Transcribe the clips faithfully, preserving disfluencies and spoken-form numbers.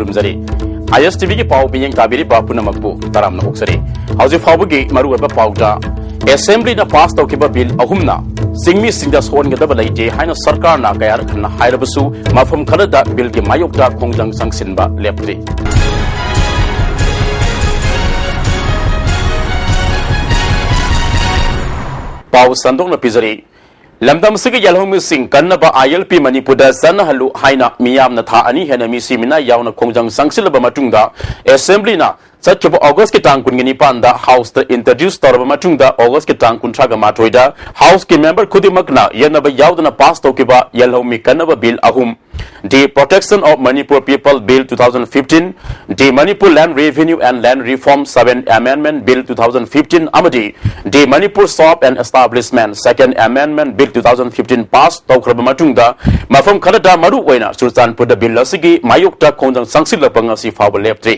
ꯊꯝꯖꯔꯤ꯫ ꯑꯥꯏ ꯑꯦꯁ ꯇꯤ ꯚꯤꯒꯤ ꯄꯥꯎ ꯃꯤꯠꯌꯦꯡ ꯇꯥꯕꯤꯔꯤꯕ ꯄꯨꯝꯅꯃꯛꯄꯨ ꯇꯔꯥꯝꯅ ꯑꯣꯛꯆꯔꯤ꯫ ꯍꯧꯖꯤꯛ ꯐꯥꯎꯕꯒꯤ ꯃꯔꯨꯑꯣꯏꯕ ꯄꯥꯎꯗ, ꯑꯦꯁꯦꯝꯕ꯭ꯂꯤꯅ ꯄꯥꯁ ꯇꯧꯈꯤꯕ ꯕꯤꯜ ꯑꯍꯨꯝꯅ ꯆꯤꯡꯃꯤꯁꯤꯡꯗ ꯁꯣꯛꯍꯟꯒꯗꯕ ꯂꯩꯇꯦ ꯍꯥꯏꯅ ꯁꯔꯀꯥꯔꯅ ꯀꯌꯥꯔꯛ ꯍꯟꯅ ꯍꯥꯏꯔꯕꯁꯨ, ꯃꯐꯝ ꯈꯔꯗ ꯕꯤꯜꯒꯤ ꯃꯥꯌꯣꯛꯇ ꯈꯣꯡꯖꯪ ꯆꯪꯁꯤꯟꯕ ꯂꯦꯞꯇ꯭ꯔꯤ꯫ ꯄꯥꯎ ꯁꯟꯗꯣꯛꯅ ꯄꯤꯖꯔꯤ꯫ ꯂꯝꯗꯝꯁꯤꯒꯤ ꯌꯦꯜꯍꯧꯃꯤꯁꯤꯡ ꯀꯟꯅꯕ ꯑꯥꯏ ꯑꯦꯜ ꯄꯤ ꯃꯅꯤꯄꯨꯔꯗ ꯆꯠꯅꯍꯜꯂꯨ ꯍꯥꯏꯅ ꯃꯤꯌꯥꯝꯅ ꯊꯥ ꯑꯅꯤ ꯍꯦꯟꯅ ꯃꯤꯁꯤ ꯃꯤꯅꯥꯏ ꯌꯥꯎꯅ ꯈꯣꯡꯖꯪ ꯆꯪꯁꯤꯜꯂꯕ ꯃꯇꯨꯡꯗ, ꯑꯦꯁꯦꯝꯕ꯭ꯂꯤꯅ ꯆꯠꯈꯤꯕ ꯑꯣꯒꯁꯀꯤ ꯇꯥꯡ ꯀꯨꯟꯒ ꯅꯤꯄꯥꯟꯗ ꯍꯥꯎꯁꯇ ꯏꯟꯇ꯭ꯔꯣꯗ꯭ꯌꯨꯁ ꯇꯧꯔꯕ ꯃꯇꯨꯡꯗ, ꯑꯣꯒꯁꯀꯤ ꯇꯥꯡ ꯀꯨꯟꯊ꯭ꯔꯥꯒ ꯃꯥꯊꯣꯏꯗ ꯍꯥꯎꯁꯀꯤ ꯃꯦꯝꯕꯔ ꯈꯨꯗꯤꯡꯃꯛꯅ ꯌꯦꯠꯅꯕ ꯌꯥꯎꯗꯅ ꯄꯥꯁ ꯇꯧꯈꯤꯕ ꯌꯦꯜꯍꯧꯃꯤ ꯀꯟꯅꯕ ꯕꯤꯜ ꯑꯍꯨꯝ, The Protection of Manipur People Bill two thousand fifteen, The Manipur Land Revenue and Land Reform Seventh Amendment Bill two thousand fifteen ꯑꯃꯗꯤ The Manipur Shop and Establishment Second Amendment Bill two thousand fifteen pass ꯇꯧꯈ꯭ꯔꯕ ꯃꯇꯨꯡꯗ, ꯃꯐꯝ ꯈꯔꯗ, ꯃꯔꯨ ꯑꯣꯏꯅ ꯆꯨꯔꯆꯥꯟꯄꯨꯔꯗ, bill ꯑꯁꯤꯒꯤ ꯃꯥꯌꯣꯛꯇ ꯈꯣꯡꯖꯪ ꯆꯪꯁꯤꯜꯂꯛꯄ ꯉꯁꯤ ꯐꯥꯎꯕ ꯂꯦꯞꯇ꯭ꯔꯤ꯫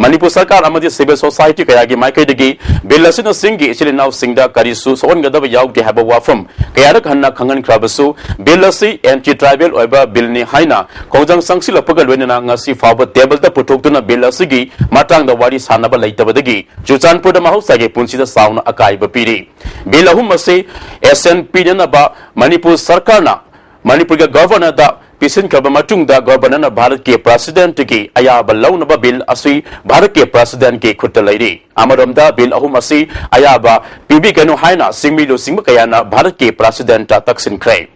ꯃꯅꯤꯄꯨꯔ ꯁꯔꯀꯥꯔ ꯑꯃꯗꯤ ꯁꯤꯚꯤꯜ ꯁꯣꯁꯥꯏꯇꯤ ꯀꯌꯥꯒꯤ ꯃꯥꯏꯀꯩꯗꯒꯤ ꯕꯤꯜ ꯑꯁꯤꯅ ꯆꯤꯡꯒꯤ ꯏꯆꯤꯜ ꯏꯅꯥꯎꯁꯤꯡꯗ ꯀꯔꯤꯁꯨ ꯁꯣꯛꯍꯟꯒꯗꯕ ꯌꯥꯎꯗꯦ ꯍꯥꯏꯕ ꯋꯥꯐꯝ ꯀꯌꯥꯔꯛ ꯍꯟꯅ ꯈꯪꯍꯟꯈ꯭ꯔꯕꯁꯨ, ꯕꯤꯜ ꯑꯁꯤ ꯑꯦꯟꯇꯤ ꯇ꯭ꯔꯥꯏꯕꯦꯜ ꯑꯣꯏꯕ ꯕꯤꯜꯅꯤ ꯍꯥꯏꯅ ꯈꯣꯡꯖꯪ ꯆꯪꯁꯤꯜꯂꯛꯄꯒ ꯂꯣꯏꯅꯅ ꯉꯁꯤ ꯐꯥꯎꯕ ꯇꯦꯕꯜꯗ ꯄꯨꯊꯣꯛꯇꯨꯅ ꯕꯤꯜ ꯑꯁꯤꯒꯤ ꯃꯇꯥꯡꯗ ꯋꯥꯔꯤ ꯁꯥꯅꯕ ꯂꯩꯇꯕꯗꯒꯤ ꯆꯨꯔꯆꯥꯟꯄꯨꯔꯗ ꯃꯍꯧꯁꯥꯒꯤ ꯄꯨꯟꯁꯤꯗ ꯆꯥꯎꯅ ꯑꯀꯥꯏꯕ ꯄꯤꯔꯤ꯫ ꯕꯤꯜ ꯑꯍꯨꯝ ꯑꯁꯤ ꯑꯦꯁꯦꯟ ꯄꯤꯅꯅꯕ ꯃꯅꯤꯄꯨꯔ ꯁꯔꯀꯥꯔꯅ ꯃꯅꯤꯄꯨꯔꯒꯤ ꯒꯚꯔꯅꯔꯗ ꯄꯤꯁꯤꯟꯈ꯭ꯔꯕ ꯃꯇꯨꯡꯗ, ꯒꯚꯔꯅꯔꯅ ꯚꯥꯔꯠꯀꯤ ꯄ꯭ꯔꯁꯤꯗꯦꯟꯠꯀꯤ ꯑꯌꯥꯕ ꯂꯧꯅꯕ ꯕꯤꯜ ꯑꯁꯤ ꯚꯥꯔꯠꯀꯤ ꯄ꯭ꯔꯁꯤꯗꯦꯟꯠꯀꯤ ꯈꯨꯠꯇ ꯂꯩꯔꯤ꯫ ꯑꯃꯔꯣꯝꯗ, ꯕꯤꯜ ꯑꯍꯨꯝ ꯑꯁꯤ ꯑꯌꯥꯕ ꯄꯤꯕꯤꯒꯅꯨ ꯍꯥꯏꯅ ꯆꯤꯡꯃꯤ ꯂꯨꯆꯤꯡꯕ ꯀꯌꯥꯅ ꯚꯥꯔꯠꯀꯤ ꯄ꯭ꯔꯁꯤꯗꯦꯟꯠꯇ ꯇꯛꯁꯤꯟꯈ꯭ꯔꯦ꯫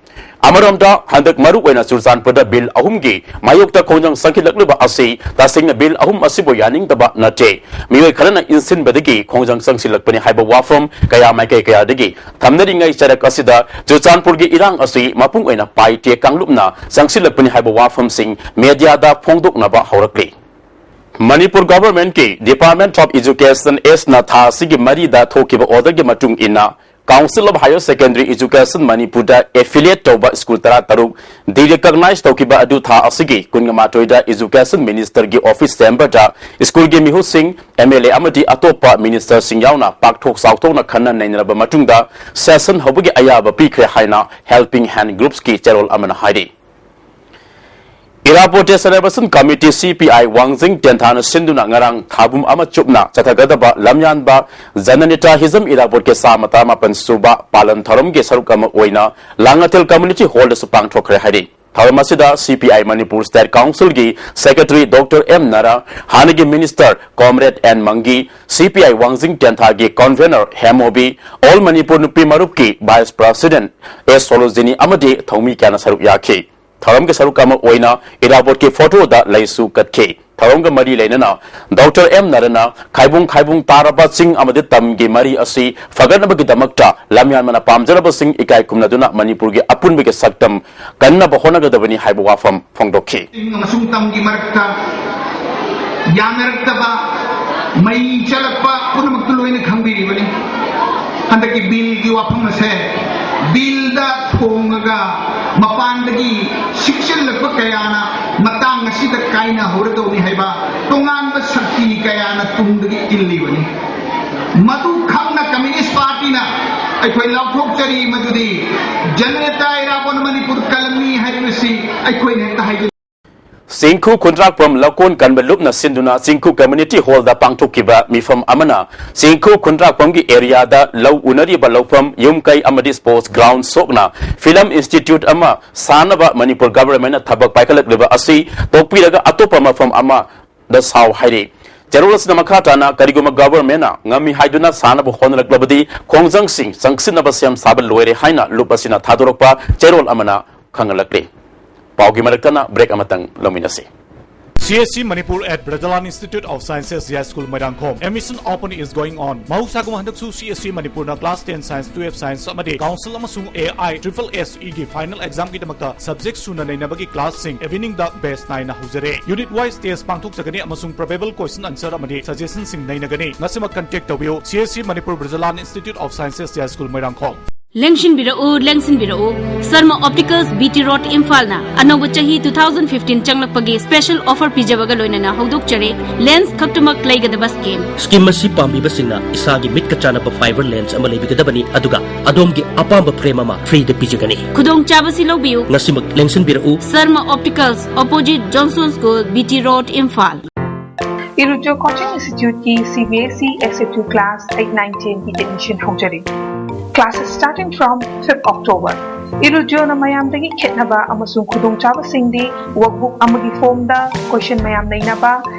ꯑꯃꯔꯣꯝꯗ, ꯍꯟꯗꯛ ꯃꯔꯨ ꯑꯣꯏꯅ ꯆꯨꯔꯆꯥꯟꯄꯨꯔꯗ ꯕꯤꯜ ꯑꯍꯨꯝꯒꯤ ꯃꯥꯌꯣꯛꯇ ꯈꯣꯡꯖꯪ ꯆꯪꯈꯠꯂꯛꯂꯤꯕ ꯑꯁꯤ ꯇꯁꯦꯡꯅ ꯕꯤꯜ ꯑꯍꯨꯝ ꯑꯁꯤꯕꯨ ꯌꯥꯅꯤꯡꯗꯕ ꯅꯠꯇꯦ, ꯃꯤꯑꯣꯏ ꯈꯔꯅ ꯏꯟꯁꯤꯟꯕꯗꯒꯤ ꯈꯣꯡꯖꯪ ꯆꯪꯁꯤꯜꯂꯛꯄꯅꯤ ꯍꯥꯏꯕ ꯋꯥꯐꯝ ꯀꯌꯥ ꯃꯥꯏꯀꯩ ꯀꯌꯥꯗꯒꯤ ꯊꯝꯅꯔꯤꯉꯩ ꯆꯔꯛ ꯑꯁꯤꯗ ꯆꯨꯔꯆꯥꯟꯄꯨꯔꯒꯤ ꯏꯔꯥꯡ ꯑꯁꯤ ꯃꯄꯨꯡ ꯑꯣꯏꯅ ꯄꯥꯏꯇꯦ ꯀꯥꯡꯂꯨꯞꯅ ꯆꯪꯁꯤꯜꯂꯛꯄꯅꯤ ꯍꯥꯏꯕ ꯋꯥꯐꯝꯁꯤꯡ ꯃꯦꯗꯤꯌꯥꯗ ꯐꯣꯡꯗꯣꯛꯅꯕ ꯍꯧꯔꯛꯂꯤ꯫ Manipur ꯒꯚꯔꯟꯃꯦꯟꯠꯀꯤ Department of Education Act ꯅ ꯊꯥ ꯑꯁꯤꯒꯤ ꯃꯔꯤꯗ ꯊꯣꯛꯈꯤꯕ ꯑꯣꯔꯗꯔꯒꯤ ꯃꯇꯨꯡ ꯏꯟꯅ, Council of Higher Secondary Education ꯃꯅꯤꯄꯨꯔꯗ ꯑꯦꯐꯤꯂꯤꯌꯦꯠ ꯇꯧꯕ ꯁ꯭ꯀꯨꯜ ꯇꯔꯥꯇꯔꯨꯛ ꯗꯤꯔꯦꯀꯣꯒꯅꯥꯏꯖ ꯇꯧꯈꯤꯕ ꯑꯗꯨ ꯊꯥ ꯑꯁꯤꯒꯤ ꯀꯨꯟꯃꯥꯊꯣꯏꯗ ꯏꯖꯨꯀꯦꯁꯟ ꯃꯤꯅꯤꯁꯇꯔꯒꯤ ꯑꯣꯐꯤꯁ ꯆꯦꯝꯕꯔꯗ ꯁ꯭ꯀꯨꯜꯒꯤ ꯃꯤꯍꯨꯠꯁꯤꯡ, ꯑꯦꯝ ꯑꯦꯜ ꯑꯦ ꯑꯃꯗꯤ ꯑꯇꯣꯞꯄ ꯃꯤꯅꯤꯁꯇꯔꯁꯤꯡ ꯌꯥꯎꯅ ꯄꯥꯛꯊꯣꯛ ꯆꯥꯎꯊꯣꯛꯅ ꯈꯟꯅ ꯅꯩꯅꯔꯕ ꯃꯇꯨꯡꯗ ꯁꯦꯁꯟ ꯍꯧꯕꯒꯤ ꯑꯌꯥꯕ ꯄꯤꯈ꯭ꯔꯦ ꯍꯥꯏꯅ ꯍꯦꯜꯄꯤꯡ ꯍꯦꯟ ꯒ꯭ꯔꯨꯞꯁꯀꯤ ꯆꯦꯔꯣꯜ ꯑꯃꯅ ꯍꯥꯏꯔꯤ꯫ Irabot Celebration Committee, C P I, ꯋꯥꯡꯖꯤꯡ ꯇꯦꯟꯊꯥꯅ ꯁꯤꯟꯗꯨꯅ ꯉꯔꯥꯡ ꯊꯥꯕꯨꯝ ꯑꯃ ꯆꯨꯞꯅ ꯆꯠꯊꯒꯗꯕ ꯂꯝꯌꯥꯟꯕ Jananetahism Irabotꯀꯤ ꯆꯥꯃ ꯇꯔꯥꯃꯥꯄꯟ ꯁꯨꯕ ꯄꯥꯂꯟ ꯊꯧꯔꯝꯒꯤ ꯁꯔꯨꯛ ꯑꯃ ꯑꯣꯏꯅ ꯂꯥꯡꯉꯊꯦꯜ Community Hallꯗꯁꯨ ꯄꯥꯡꯊꯣꯛꯈ꯭ꯔꯦ ꯍꯥꯏꯔꯤ꯫ ꯊꯧꯔꯝ ꯑꯁꯤꯗ C P I Manipur State Councilꯒꯤ Secretary Doctor M ꯅꯔꯥ, ꯍꯥꯟꯅꯒꯤ Minister Comrade N ꯃꯪꯒꯤ, C P I ꯋꯥꯡꯖꯤꯡ ꯇꯦꯟꯊꯥꯒꯤ Convener ꯍꯦꯃꯣꯕꯤ, All Manipur ꯅꯨꯄꯤ ꯃꯔꯨꯞꯀꯤ Vice President ꯑꯦꯁ ꯁꯣꯂꯣꯖꯤꯅꯤ ꯑꯃꯗꯤ ꯊꯧꯃꯤ ꯀꯌꯥꯅ ꯁꯔꯨꯛ ꯌꯥꯈꯤ꯫ ꯊꯧꯔꯝꯒꯤ ꯁꯔꯨꯛ ꯑꯃ ꯑꯣꯏꯅ ꯏꯔꯥꯕꯣꯠꯀꯤ ꯐꯣꯇꯣꯗ ꯂꯩꯁꯨ ꯀꯠꯈꯤ꯫ ꯊꯧꯔꯝꯒ ꯃꯔꯤ ꯂꯩꯅꯅ Doctor M ꯅꯔꯥꯅ ꯈꯥꯏꯕꯨꯡ ꯈꯥꯏꯕꯨꯡ ꯇꯥꯔꯕ ꯆꯤꯡ ꯑꯃꯗꯤ ꯇꯝꯒꯤ ꯃꯔꯤ ꯑꯁꯤ ꯐꯒꯠꯅꯕꯒꯤꯗꯃꯛꯇ ꯂꯝꯌꯥꯟꯕꯅ ꯄꯥꯝꯖꯔꯕꯁꯤꯡ ꯏꯀꯥꯏ ꯈꯨꯝꯅꯗꯨꯅ ꯃꯅꯤꯄꯨꯔꯒꯤ ꯑꯄꯨꯟꯕꯒꯤ ꯁꯛꯇꯝ ꯀꯟꯅꯕ ꯍꯣꯠꯅꯒꯗꯕꯅꯤ ꯍꯥꯏꯕ ꯋꯥꯐꯝ ꯐꯣꯡꯗꯣꯛꯈꯤ꯫ ꯆꯤꯡ ꯑꯃꯁꯨꯡ ꯇꯝꯒꯤ ꯃꯔꯛꯇ ꯌꯥꯅꯔꯛꯇꯕ, ꯃꯩ ꯆꯠꯂꯛꯄ ꯄꯨꯝꯅꯃꯛꯇꯨ ꯂꯣꯏꯅ ꯈꯪꯕꯤꯔꯤꯕꯅꯤ꯫ ꯍꯟꯗꯛꯀꯤ ꯕꯤꯜꯒꯤ ꯋꯥꯐꯝ ꯑꯁꯦ ꯕꯤꯜꯗ ꯊꯣꯡꯉꯒ ꯃꯄꯥꯟꯗꯒꯤ ꯁꯤꯛꯆꯤꯜꯂꯛꯄ ꯀꯌꯥꯅ ꯃꯇꯥꯡ ꯑꯁꯤꯗ ꯀꯥꯏꯅꯍꯧꯔꯗꯧꯅꯤ ꯍꯥꯏꯕ ꯇꯣꯉꯥꯟꯕ ꯁꯛꯇꯤ ꯀꯌꯥꯅ ꯇꯨꯡꯗꯒꯤ ꯏꯜꯂꯤꯕꯅꯤ꯫ ꯃꯗꯨ ꯈꯪꯅ ꯀꯝꯌꯨꯅꯤꯁ ꯄꯥꯔꯇꯤꯅ ꯑꯩꯈꯣꯏ ꯂꯥꯎꯊꯣꯛꯆꯔꯤ ꯃꯗꯨꯗꯤ ꯖꯅꯅꯦꯇꯥ ꯏꯔꯥꯕꯣꯠ ꯃꯅꯤꯄꯨꯔ ꯀꯜꯂꯝꯃꯤ ꯍꯥꯏꯔꯤꯕꯁꯤ ꯑꯩꯈꯣꯏꯅ ꯍꯦꯛꯇ ꯍꯥꯏꯖ ꯆꯤꯡꯈꯨ ꯈꯨꯟꯗ꯭ꯔꯥꯛꯄꯝ ꯂꯧꯀꯣꯟ ꯀꯟꯕ ꯂꯨꯞꯅ ꯁꯤꯟꯗꯨꯅ ꯆꯤꯡꯈꯨ Community Hallꯗ ꯄꯥꯡꯊꯣꯛꯈꯤꯕ ꯃꯤꯐꯝ ꯑꯃꯅ ꯆꯤꯡꯈꯨ ꯈꯨꯟꯗ꯭ꯔꯥꯛꯄꯝꯒꯤ areaꯗ ꯂꯧ ꯎꯅꯔꯤꯕ ꯂꯧꯐꯝ, ꯌꯨꯝ ꯀꯩ ꯑꯃꯗꯤ sports ground ꯁꯣꯛꯅ film institute ꯑꯃ ꯁꯥꯅꯕ ꯃꯅꯤꯄꯨꯔ governmentꯅ ꯊꯕꯛ ꯄꯥꯏꯈꯠꯂꯛꯂꯤꯕ ꯑꯁꯤ ꯇꯣꯛꯄꯤꯔꯒ ꯑꯇꯣꯞꯄ ꯃꯐꯝ ꯑꯃꯗ ꯁꯥꯎ ꯍꯥꯏꯔꯤ꯫ ꯆꯦꯔꯣꯜ ꯑꯁꯤꯅ ꯃꯈꯥ ꯇꯥꯅ ꯀꯔꯤꯒꯨꯝꯕ governmentꯅ ꯉꯝꯃꯤ ꯍꯥꯏꯗꯨꯅ ꯁꯥꯅꯕ ꯍꯣꯠꯅꯔꯛꯂꯕꯗꯤ ꯈꯣꯡꯖꯪꯁꯤꯡ ꯆꯪꯁꯤꯟꯅꯕ ꯁꯦꯝ ꯁꯥꯕ ꯂꯣꯏꯔꯦ ꯍꯥꯏꯅ ꯂꯨꯞ ꯑꯁꯤꯅ ꯊꯥꯗꯣꯔꯛꯄ ꯆꯦꯔꯣꯜ ꯑꯃꯅ ꯈꯪꯍꯜꯂꯛꯂꯤ꯫ ꯄꯥꯎꯒꯤ ꯃꯔꯛꯇꯅ break ꯑꯃꯇꯪ ꯂꯧꯃꯤꯟꯅꯁꯤ꯫ C S C Manipur at Brajalan Institute of Sciences, Yaskul, Moirangkhom. Admission open is going on. ꯃꯍꯧꯁꯥꯒꯨꯝ ꯍꯟꯗꯛꯁꯨ C S C Manipurꯅ class ten science, twelve science ꯑꯃꯗꯤ council ꯑꯃꯁꯨꯡ A I triple S Eꯒꯤ final examꯒꯤꯗꯃꯛꯇ subject ꯁꯨꯅ ꯅꯩꯅꯕꯒꯤ classꯁꯤꯡ eveningꯗ batch ꯅꯥꯏꯅ ꯍꯧꯖꯔꯦ꯫ Unit wise test ꯄꯥꯡꯊꯣꯛꯆꯒꯅꯤ ꯑꯃꯁꯨꯡ probable question answer ꯑꯃꯗꯤ suggestionꯁꯤꯡ ꯅꯩꯅꯒꯅꯤ꯫ ꯉꯁꯤꯃꯛ contact ꯇꯧꯕꯤꯌꯨ꯫ C S C Manipur Brajalan Institute of Sciences, Yaskul, Moirangkhom꯫ ꯂꯦꯡꯁꯤꯟꯕꯤꯔꯛꯎ, ꯂꯦꯡꯁꯤꯟꯕꯤꯔꯛꯎ꯫ Sharma optics, B T road, ꯏꯝꯐꯥꯜꯅ ꯑꯅꯧꯕ ꯆꯍꯤ two thousand fifteen ꯆꯪꯂꯛꯄꯒꯤ ꯁ꯭ꯄꯦꯁꯦꯜ ꯑꯣꯐꯔ ꯄꯤꯖꯕꯒ ꯂꯣꯏꯅꯅ ꯍꯧꯗꯣꯛꯆꯔꯤ꯫ ꯂꯦꯟꯁ ꯈꯛꯇꯃꯛ ꯂꯩꯒꯗꯕ ꯁ꯭ꯀꯤꯝ꯫ ꯁ꯭ꯀꯤꯝ ꯑꯁꯤ ꯄꯥꯝꯕꯤꯕꯁꯤꯡꯅ ꯏꯁꯥꯒꯤ ꯃꯤꯠꯀ ꯆꯥꯟꯅꯕ ꯐꯥꯏꯕꯔ ꯂꯦꯟꯁ ꯑꯃ ꯂꯩꯕꯤꯒꯗꯕꯅꯤ, ꯑꯗꯨꯒ ꯑꯗꯣꯝꯒꯤ ꯑꯄꯥꯝꯕ ꯐ꯭ꯔꯦꯝ ꯑꯃ ꯐ꯭ꯔꯤꯗ ꯄꯤꯖꯒꯅꯤ꯫ ꯈꯨꯗꯣꯡꯆꯥꯕꯁꯤ ꯂꯧꯕꯤꯌꯨ꯫ ꯉꯁꯤꯃꯛ ꯂꯦꯡꯁꯤꯟꯕꯤꯔꯛꯎ꯫ Sharma optics, opposite Johnson school, B T road, Imphal. Irujyo Coaching Institute ꯀꯤ C B S E S A two class eight nine ten ꯒꯤ admission ꯍꯧꯖꯔꯤ꯫ Classes starting from fifth October. ꯏꯔꯨꯖ꯭ꯌꯣꯅ ꯃꯌꯥꯝꯗꯒꯤ ꯈꯦꯠꯅꯕ ꯑꯃꯁꯨꯡ ꯈꯨꯗꯣꯡꯆꯥꯕꯁꯤꯡꯗꯤ workbook ꯑꯃꯒꯤ ꯐꯣꯝꯗ question ꯃꯌꯥꯝ ꯅꯩꯅꯕ,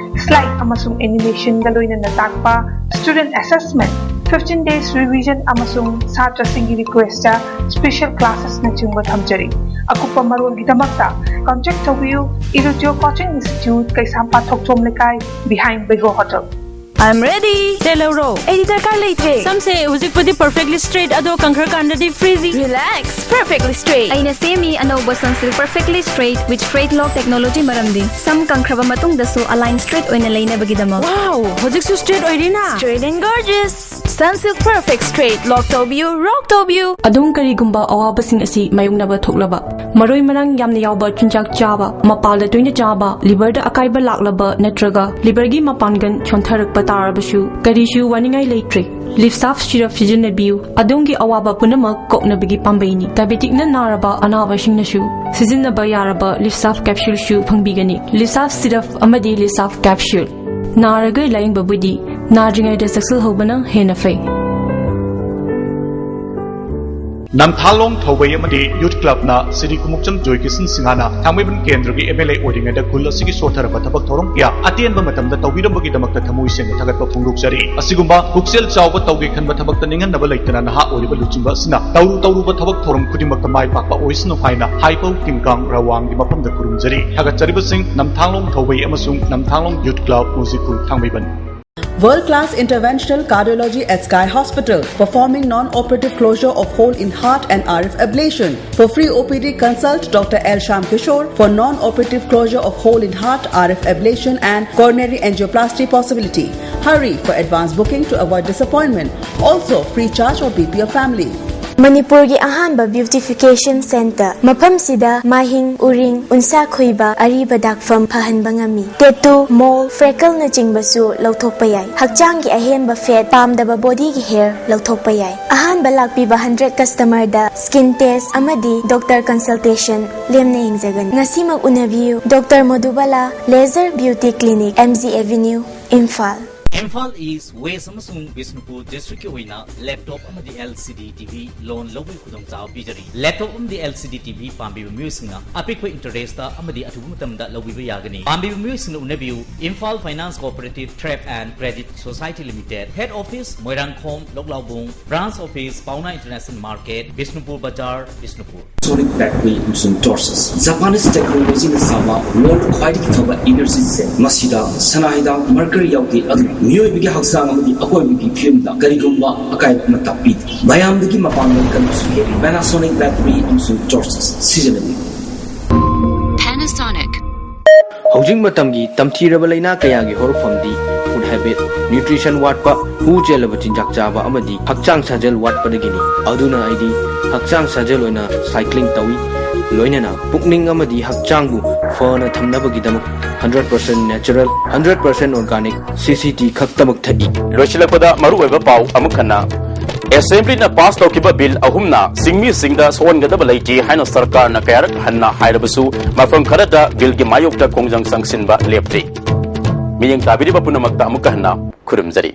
slide ꯑꯃꯁꯨꯡ animationꯒ ꯂꯣꯏꯅꯅ ꯇꯥꯛꯄ, student assessment, fifteen days revision ꯑꯃꯁꯨꯡ ꯁꯥꯇ꯭ꯔꯁꯤꯡꯒꯤ requestꯇ special classes ꯅꯆꯤꯡꯕ ꯊꯝꯖꯔꯤ꯫ ꯑꯀꯨꯞꯄ ꯃꯔꯣꯜꯒꯤꯗꯃꯛꯇ contact ꯇꯧꯕꯤꯌꯨ꯫ Irujyo Coaching Institute, ꯀꯩꯁꯥꯝꯄꯥꯠ ꯊꯣꯛꯆꯣꯝ ꯂꯩꯀꯥꯏ, behind Bego Hotel. I'm ready. ꯇꯦꯜꯍꯧꯔꯣ꯫ ꯑꯩꯗꯤ ꯗꯔꯀꯥꯔ ꯂꯩꯇ꯭ꯔꯦ꯫ ꯁꯝꯁꯦ ꯍꯧꯖꯤꯛꯄꯨꯗꯤ perfectly straight, ꯑꯗꯣ ꯀꯪꯈ꯭ꯔꯀꯥꯟꯗꯗꯤ frizzy꯫ Relax, perfectly straight꯫ ꯑꯩꯅ ꯁꯦꯝꯃꯤ ꯑꯅꯧꯕ Sunsilk Perfectly Straight with Straight Lock Technology, ꯃꯔꯝꯗꯤ ꯁꯝ ꯀꯪꯈ꯭ꯔꯕ ꯃꯇꯨꯡꯗꯁꯨ ꯑꯂꯥꯏꯟ ꯁ꯭ꯇ꯭ꯔꯦꯠ ꯑꯣꯏꯅ ꯂꯩꯅꯕꯒꯤꯗꯃꯛ꯫ Wow, ꯍꯧꯖꯤꯛꯁꯨ straight ꯑꯣꯏꯔꯤꯅ? Straight and gorgeous. Sunsilk Perfect Straight, lock ꯇꯧꯕꯤꯌꯨ, rock ꯇꯧꯕꯤꯌꯨ꯫ ꯑꯗꯣꯝ ꯀꯔꯤꯒꯨꯝꯕ ꯑꯋꯥꯕꯁꯤꯡ ꯑꯁꯤ ꯃꯥꯌꯣꯛꯅꯕ ꯊꯣꯛꯂꯕ, ꯃꯔꯣꯏ ꯃꯔꯥꯡ ꯌꯥꯝꯅ ꯌꯥꯎꯕ ꯆꯤꯟꯖꯥꯛ ꯆꯥꯕ, ꯃꯄꯥꯜꯗ ꯇꯣꯏꯅ ꯆꯥꯕ, ꯂꯤꯚꯔꯗ ꯑꯀꯥꯏꯕ ꯂꯥꯛꯂꯕ ꯅꯠꯇ꯭ꯔꯒ ꯂꯤꯚꯔꯒꯤ ꯃꯄꯥꯡꯒꯜ ꯁꯣꯟꯊꯔꯛꯄ ꯇꯥꯔꯕꯁꯨ ꯀꯔꯤꯁꯨ ꯋꯥꯅꯤꯡꯉꯥꯏ ꯂꯩꯇ꯭ꯔꯦ꯫ ꯂꯤꯞꯁꯥꯐ ꯁꯤꯔꯞ ꯁꯤꯖꯤꯟꯅꯕꯤꯌꯨ꯫ ꯑꯗꯣꯝꯒꯤ ꯑꯋꯥꯕ ꯄꯨꯝꯅꯃꯛ ꯀꯣꯛꯅꯕꯒꯤ ꯄꯥꯝꯕꯩꯅꯤ꯫ ꯗꯥꯏꯕꯦꯇꯤꯛꯅ ꯅꯥꯔꯕ ꯑꯅꯥꯕꯁꯤꯡꯅꯁꯨ ꯁꯤꯖꯤꯟꯅꯕ ꯌꯥꯔꯕ ꯂꯤꯞꯁꯥꯐ ꯀꯦꯞꯁꯨꯜꯁꯨ ꯐꯪꯕꯤꯒꯅꯤ꯫ ꯂꯤꯞꯁꯥꯐ ꯁꯤꯔꯞ ꯑꯃꯗꯤ ꯂꯤꯞꯁꯥꯐ ꯀꯦꯞꯁꯨꯜ꯫ ꯅꯥꯔꯒ ꯂꯥꯌꯦꯡꯕꯕꯨꯗꯤ ꯅꯥꯗ꯭ꯔꯤꯉꯩꯗ ꯆꯦꯛꯁꯤꯜꯍꯧꯕꯅ ꯍꯦꯟꯅ ꯐꯩ꯫ ꯅꯝꯊꯥꯂꯣꯡ ꯊꯧꯕꯩ ꯑꯃꯗꯤ ꯌꯨꯠ ꯀ꯭ꯂꯕꯅ ꯁ꯭ꯔꯤ ꯈꯨꯃꯨꯛꯆꯝ ꯖꯣꯏꯀꯤꯁꯟ ꯁꯤꯡꯍꯅ ꯊꯥꯡꯃꯩꯕꯟ ꯀꯦꯟꯗ꯭ꯔꯒꯤ M L A ꯑꯣꯏꯔꯤꯉꯩꯗ ꯈꯨꯜ ꯑꯁꯤꯒꯤ ꯁꯣꯠꯊꯔꯕ ꯊꯕꯛ ꯊꯧꯔꯝ ꯀꯌꯥ ꯑꯇꯦꯟꯕ ꯃꯇꯝꯗ ꯇꯧꯕꯤꯔꯝꯕꯒꯤꯗꯃꯛꯇ ꯊꯃꯣꯏ ꯁꯦꯡꯅ ꯊꯥꯒꯠꯄ ꯐꯣꯡꯗꯣꯛꯆꯔꯤ꯫ ꯑꯁꯤꯒꯨꯝꯕ ꯄꯨꯛꯆꯦꯜ ꯆꯥꯎꯕ ꯇꯧꯒꯦ ꯈꯟꯕ ꯊꯕꯛꯇ ꯅꯤꯡꯍꯟꯅꯕ ꯂꯩꯇꯅ ꯅꯍꯥ ꯑꯣꯏꯔꯤꯕ ꯂꯨꯆꯤꯡꯕ ꯑꯁꯤꯅ ꯇꯧꯔꯨ ꯇꯧꯔꯨꯕ ꯊꯕꯛ ꯊꯧꯔꯝ ꯈꯨꯗꯤꯡꯃꯛꯇ ꯃꯥꯏ ꯄꯥꯛꯄ ꯑꯣꯏꯁꯅꯨ ꯍꯥꯏꯅ ꯍꯥꯏꯐꯧ ꯇꯤꯡꯀꯥꯡ ꯔꯋꯥꯡꯒꯤ ꯃꯐꯝꯗ ꯈꯨꯔꯨꯝꯖꯔꯤ꯫ ꯊꯥꯒꯠꯆꯔꯤꯕꯁꯤꯡ ꯅꯝꯊꯥꯡꯂꯣꯡ ꯊꯧꯕꯩ ꯑꯃꯁꯨꯡ ꯅꯝꯊꯥꯡꯂꯣꯡ ꯌꯨꯠ club, ꯃꯨꯖꯤꯀꯨꯜ, Thangmeiband. World-class interventional cardiology at Sky Hospital, performing non-operative closure of hole in heart and R F ablation. For free O P D, consult Doctor L Shyam Kishore. For non-operative closure of hole in heart, R F ablation and coronary angioplasty possibility. Hurry for advance booking to avoid disappointment. Also, free charge or B P of family. ꯃꯅꯤꯄꯨꯔꯒꯤ ꯑꯍꯥꯟꯕ beautification centre꯫ ꯃꯐꯝꯁꯤꯗ ꯃꯥꯏꯍꯤꯡ, ꯎꯔꯤꯡ, ꯎꯟꯁꯥ ꯈꯨꯏꯕ, ꯑꯔꯤꯕ ꯗꯥꯛꯐꯝ ꯐꯍꯟꯕ ꯉꯝꯃꯤ꯫ Tattoo, mole, freckleꯅꯆꯤꯡꯕꯁꯨ ꯂꯧꯊꯣꯛꯄ ꯌꯥꯏ꯫ ꯍꯛꯆꯥꯡꯒꯤ ꯑꯍꯦꯟꯕ fat, ꯄꯥꯝꯗꯕ bodyꯒꯤ hair ꯂꯧꯊꯣꯛꯄ ꯌꯥꯏ꯫ ꯑꯍꯥꯟꯕ ꯂꯥꯛꯄꯤꯕ hundred customerꯗ skin test ꯑꯃꯗꯤ doctor consultation ꯂꯦꯝꯅ ꯌꯦꯡꯖꯒꯅꯤ꯫ ꯉꯁꯤꯃꯛ ꯎꯅꯕꯤꯌꯨ꯫ Doctor Modubala Laser Beauty Clinic, M G Avenue, Imphal. Imphal east, west ꯑꯃꯁꯨꯡ ꯕꯤꯁꯅꯨꯄꯨꯔ ꯗꯤꯁꯇ꯭ꯔꯤꯛꯀꯤ ꯑꯣꯏꯅ ꯂꯦꯞꯇꯣꯞ ꯑꯃꯗꯤ L C D T V loan ꯂꯧꯕꯒꯤ ꯈꯨꯗꯣꯡꯆꯥꯕ ꯄꯤꯖꯔꯤ꯫ ꯂꯦꯞꯇꯣꯞ ꯑꯃꯗꯤ L C D T V ꯄꯥꯝꯕꯤꯕ ꯃꯤꯑꯣꯏꯁꯤꯡꯅ ꯑꯄꯤꯛꯄ interestꯇ ꯑꯃꯗꯤ ꯑꯊꯨꯕ ꯃꯇꯝꯗ ꯂꯧꯕꯤꯕ ꯌꯥꯒꯅꯤ꯫ ꯄꯥꯝꯕꯤꯕ ꯃꯤꯑꯣꯏꯁꯤꯡꯅ ꯎꯅꯕꯤꯌꯨ, Imphal Finance Cooperative Trade and Credit Society Limited, Head Office, Moirangkhom, ꯂꯣꯛꯂꯥꯎꯕꯨꯡ, Branch Office, Paona International Market, Bishnupur ꯕꯖꯥꯔ, ꯕꯤꯁꯅꯨꯄꯨꯔ꯫ Sonic Battery ꯑꯃꯁꯨꯡ Torches, Japanese technologyꯅ ꯁꯥꯕ world ꯈ꯭ꯋꯥꯏꯗꯒꯤ ꯐꯕ energy set꯫ ꯃꯁꯤꯗ ꯁꯅꯥ ꯍꯤꯗꯥꯛ mercury ꯌꯥꯎꯗꯦ, ꯑꯗꯨꯅ ꯃꯤꯑꯣꯏꯕꯒꯤ ꯍꯛꯆꯥꯡ ꯑꯃꯗꯤ ꯑꯀꯣꯏꯕꯒꯤ ꯐꯤꯕꯝꯗ ꯀꯔꯤꯒꯨꯝꯕ ꯑꯀꯥꯏꯕ ꯑꯃ ꯇꯥꯛꯄꯤꯗꯦ꯫ ꯃꯌꯥꯝꯗꯒꯤ ꯃꯄꯥꯡꯒꯜ ꯀꯟꯕꯁꯨ ꯍꯦꯜꯂꯤ꯫ Panasonic Battery ꯑꯃꯁꯨꯡ Torches ꯁꯤꯖꯤꯟꯅꯕꯤꯌꯨ꯫ Panasonic. ꯍꯧꯖꯤꯛ ꯃꯇꯝꯒꯤ ꯇꯝꯊꯤꯔꯕ ꯂꯥꯏꯅꯥ ꯀꯌꯥꯒꯤ ꯍꯧꯔꯛꯐꯝꯗꯤ food habit, nutrition ꯋꯥꯠꯄ, ꯍꯨ ꯆꯦꯜꯂꯕ ꯆꯤꯟꯖꯥꯛ ꯆꯥꯕ ꯑꯃꯗꯤ ꯍꯛꯆꯥꯡ ꯁꯥꯖꯦꯜ ꯋꯥꯠꯄꯗꯒꯤꯅꯤ꯫ ꯑꯗꯨꯅ ꯑꯩꯗꯤ ꯍꯛꯆꯥꯡ ꯁꯥꯖꯦꯜ ꯑꯣꯏꯅ cycling ꯇꯧꯏ, ꯂꯣꯏꯅꯅ ꯄꯨꯛꯅꯤꯡ ꯑꯃꯗꯤ ꯍꯛꯆꯥꯡꯕꯨ ꯐꯅ ꯊꯝꯅꯕꯒꯤꯗꯃꯛ hundred percent natural, hundred percent organic C C T ꯈꯛꯇꯃꯛ ꯊꯛꯏ꯫ ꯂꯣꯏꯁꯤꯜꯂꯛꯄꯗ ꯃꯔꯨꯑꯣꯏꯕ ꯄꯥꯎ ꯑꯃꯨꯛ ꯍꯟꯅ꯫ ꯑꯦꯁꯦꯝꯕ꯭ꯂꯤꯅ ꯄꯥꯁ ꯇꯧꯈꯤꯕ ꯕꯤꯜ ꯑꯍꯨꯝꯅ ꯆꯤꯡꯃꯤꯁꯤꯡꯗ ꯁꯣꯛꯍꯟꯒꯗꯕ ꯂꯩꯇꯦ ꯍꯥꯏꯅ ꯁꯔꯀꯥꯔꯅ ꯀꯌꯥꯔꯛ ꯍꯟꯅ ꯍꯥꯏꯔꯕꯁꯨ ꯃꯐꯝ ꯈꯔꯗ ꯕꯤꯜꯒꯤ ꯃꯥꯌꯣꯛꯇ ꯈꯣꯡꯖꯪ ꯆꯪꯁꯤꯟꯕ ꯂꯦꯞꯇ꯭ꯔꯤ꯫ ꯃꯤꯠꯌꯦꯡ ꯇꯥꯕꯤꯔꯤꯕ ꯄꯨꯝꯅꯃꯛꯇ ꯑꯃꯨꯛꯀ ꯍꯟꯅ ꯈꯨꯔꯨꯝꯖꯔꯤ꯫